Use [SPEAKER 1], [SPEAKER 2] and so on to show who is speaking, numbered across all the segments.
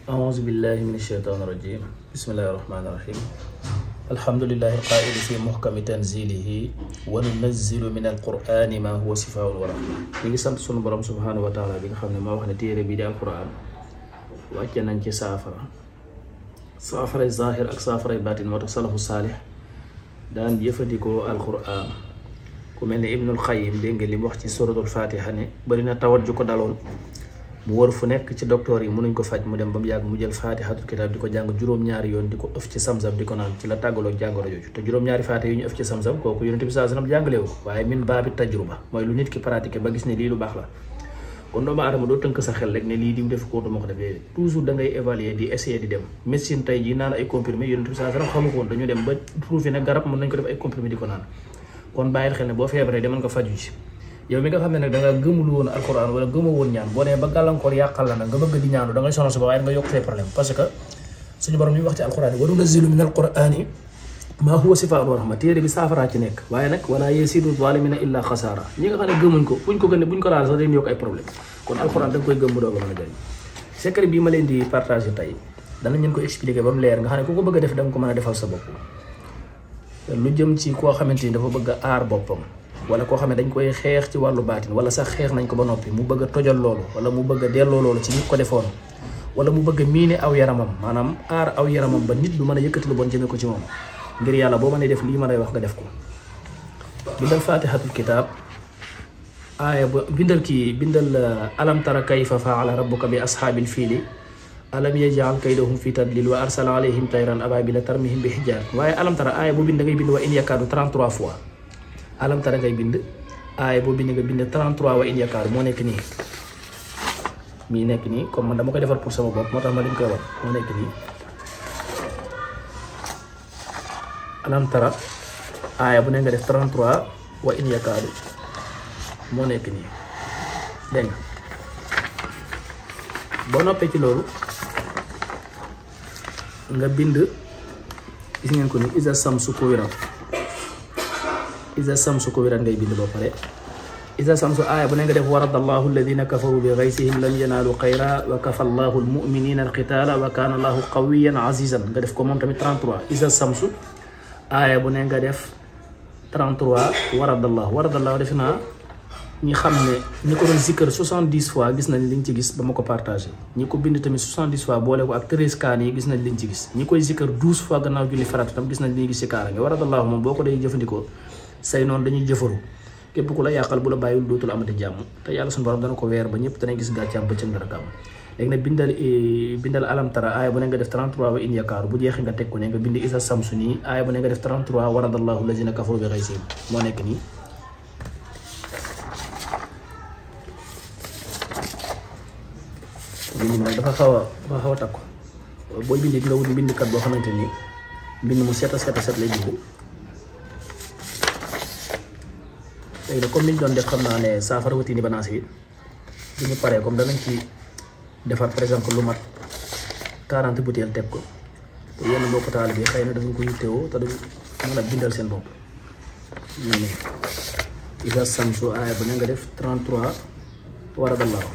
[SPEAKER 1] أعوذ بالله من الشيطان الرجيم بسم الله الرحمن الرحيم الحمد لله القائل في محكم تنزيله وننزل من القرآن ما هو شفاء ورحمة نيجي سانت سونو بروم سبحانه وتعالى بيغا خامني ما واخني تيري بي دي القرآن واتي نانتي سافرا الظاهر اك سافرا الباطن موتاخ سلف الصالح دان جيفانديكو القرآن ku melni Ibnul Qayyim dégg nga li wax ci suratul Fatiha ne bari na tawat ju ko daloon mu wër fu nekk ci docteur yi mënuñ ko faj mu dem ba mu yàgg mu jël Fatihatul kitab di ko jàng juróom-ñaari yoon di ko ëf ci samsam di ko naan ci la tàggaloo jàngoro jooju te juróom-ñaari Fatiha yi ñu ëf ci samsam kooku Yonent bi sallallahu alayhi wasallam jàngale wu waaye min baabi tajruba mooy lu nit ki pratiquer ba gis ne lii lu baax la kon doomu aadama doo tënk sa xel rek ne lii di mu def ko duma ko defee toujours da ngay évaluer di essayer di dem médecine tey jii naan ay comprimé Yonent bi sallallahu alayhi wasallam xamu ko woon dañu dem ba prouver ne garab mën nañ ko def ay comprimé di ko naan kon bàyyil xel ne boo feebaree demal nga faju ci yow mi nga xam ne nag da nga gëmul woon alquran wala gëmoo woon ñaan boo nee ba gàllankoor yàqal la nag nga bëgg di ñaanu da ngay sonal sa ba waaye nga yokk say problème parce que suñu borom ñu wax ci alquran yi wa nunazzilu min alqurani maa huwa shifaa'un wa rahma téere bi saafaraa ci nekk waaye nag wala yaziidu zaalimina illa xasaara ñi nga xam ne gëmuñ ko buñ ko gën buñ ko laal sax dañu yokk ay problème kon alquran da nga koy gëm mu doog a mën a jëriñ secret bii ma leen di partager tey danañ leen ko expliquer ba mu leer nga xam ne ku ko bëgg a def da nga ko mën a defal sa bopp lu jëm ci koo xamante ni dafa bëgg a aar boppam wala koo xam ne dañ koy xeex ci wàllu baatin wala sax xeex nañ ko ba noppi mu bëgg a tojal loolu wala mu bëgg a delloo loolu ci nit ko defoon wala mu bëgg a miine aw yaramam maanaam aar aw yaramam ba nit du mën a yëkkati lu bon jëme ko ci moom ngir yàlla boo mënee def lii ma lay wax nga def ko bindal fatihatul kitab aaya ba bindal alam tara kayfa faala rabbuka bi ashaabil fiili alam yaj'al kaydahum fi tadlil wa arsala alayhim tayran ababila tarmihim bi hijar waaye alam tara aaya boo bind ngay bind wa in yakaadu 33 fois alam tara ngay bind aaya boo bind nga bind 33 wa in yakaadu moo nekk nii mii nekk nii comme man dama koy defar pour sama bopp moo tax ma leen koy wax moo nekk nii alam tara aaya bu ne nga def 33 wa in yakaadu moo nekk nii dégg nga boo noppee ci loolu nga bind gis ngeen ko ni isa samsu kuwirat ngay bind ba pare isa samsu aaya bu ne nga def waradallahu alladina kafaru bi ghaysihim lam yanaalu xayra wa kafa allahu almuminina alqitala wa kana allahu qawiyan azizan nga def ko moom tamit 33 isa samsu aaya bu ne nga def 33 waradallahu def naa ñi xam ne ñi ko doon zikkër 70 fois gis nañ liñ ci gis ba ma ko partagé ñi ko bind tamit 70 fois boole ko ak 13 kaan yi gis nañ liñ ci gis ñi koy zikkër 12 fois gannaaw julli farata tam gis nañ li ñuy gis ci kaara nga waradallahu moom boo ko day jëfandikoo say noonu dañuy jëfaru képp ku la yàqal bu la bàyyil dootul amati jàmm te yàlla suñu borom dana ko weer ba ñëpp danañ gis gàccaam bëccëm dara gàmm léegi nag bindal alam tara aaya bu ne nga def 33 wa in yakaaru bu jeexee nga teg ko ne nga bind isa samsu nii aaya bu ne nga def 33 waradallahu lazina kafaru bi ghaysihim moo nekk nii bind nag dafa xaw a takku booy bind nga wut bindkat boo xamante ni mbind mu set lay bind léegi nag comme ni ñu doon def xam naa ne saafara wutini banaas yi bu ñu paree comme danañ ci defar par exemple lu mat 40 butéel teg ko te yenn mbokku taal bi xëy na dafa ko yittewoo te duñ mën a bindal seen bopp ñu ne isa samsu aaya bu ne nga def 33 waradallahu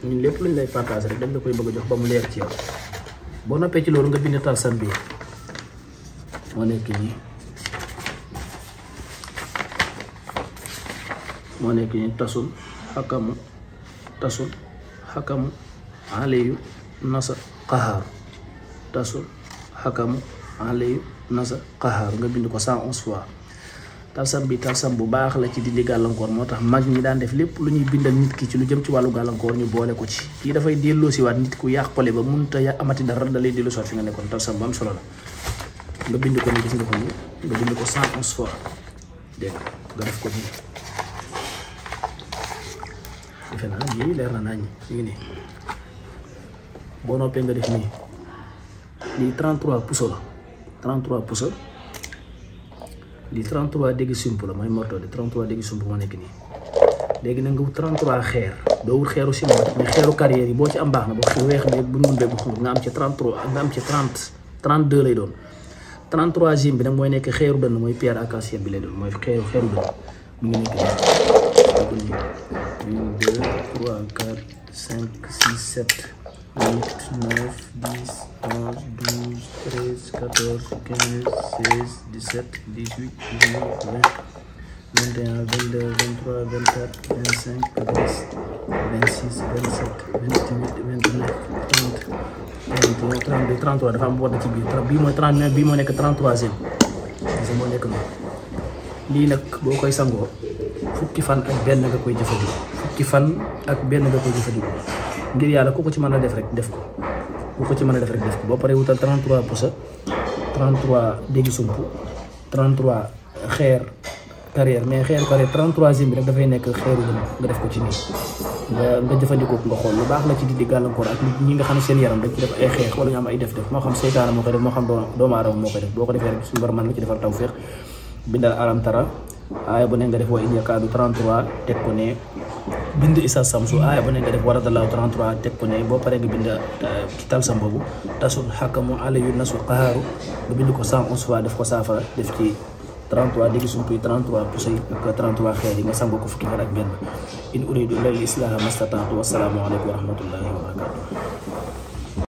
[SPEAKER 1] ñun lépp luñ lay partager rek dañ la koy bëgg a jox ba mu leer ci yow boo noppee ci loolu nga bind talsam bi moo nekk nii tasul xakamu aliyu nasa qahaar tasul xakamu aliyu nasa qahaar nga bind ko 111 fois talsam bi talsam bu baax la ci dindi gàllankoor moo tax mag ñi daan def lépp lu ñuy bindal nit ki ci lu jëm ci wàllu gàllankoor ñu boole ko ci kii dafay delloo si waat nit ku yàqule ba mënut a amati dara da lay delloo si waat fi nga nekkoon talsam bu am solo la nga bind ko ni gis nga ko ni nga bind ko 111 fois dégg nga def ko nii defe naa lii leer na nañ ñu ngi nii boo noppee nga def nii lii 33 pouces la 33 pouces lii 33 dégg sump la mooy morto de 33 dégg sump moo nekk nii léegi nag nga wut 33 xeer doo wut xeeru ciment mais xeeru carrière yi boo ci am baax na bu weex bi bu mun beeg bu xonq nga am ci 33 nga am ci 32 lay doon 33e bi nag mooy nekk xeeru dënn mooy pierre acacia bi lay doon mooy xeeru dënn mu ngi nekk nii 1 2 3 4 5 6 7 8 9 10 11 12 13 14 15 16 17 18 19 20 21 22 23 24 25 26 26 27 28 29 30 32 33 dafa am wodd ci biir bii mooy 39 bii moo nekk 33e gis moo nekk noonu lii nag boo koy sangoo fukki fan ak benn nga koy jëfandikoo fukki fan ak benn nga koy jëfandikoo ngir yàlla ku ko ci mën a def rek def ko ku ko ci mën a def rek def ko boo paree wutal 33 pusa 33 déggi sump 33 xeer carrière mais xeer carrière 33e bi rek dafay nekk xeeru dëmm nga def ko ci nii nga jëfandikoo ko nga xool lu baax la ci di gàllankoor ak nit ñi nga xam ne seen yaram dañ ci def ay xeex wala ñu am ay def moo xam seytaane moo koy def moo xam doomu aadama moo koy def boo ko defee rek suñu borom mën na ci defal tawfeex bindal alam tara aaya bu ne nga def wa in yakaadu 33 teg ko ne bind isa samsu aaya bu ne nga def waradallahu 33 teg ko ne boo paree nga bind ci talsam boobu tasul xakamu alayu nasu qahaaru nga bind ko 111 fois def ko saafara def ci 33 dégg sump yi 33 pusay ak 33 xeer yi nga sangoo ko fukki fan ak benn in uridu illa al islaha mastataatu wassalaamu aleykum wa rahmatullahi wa barakatuh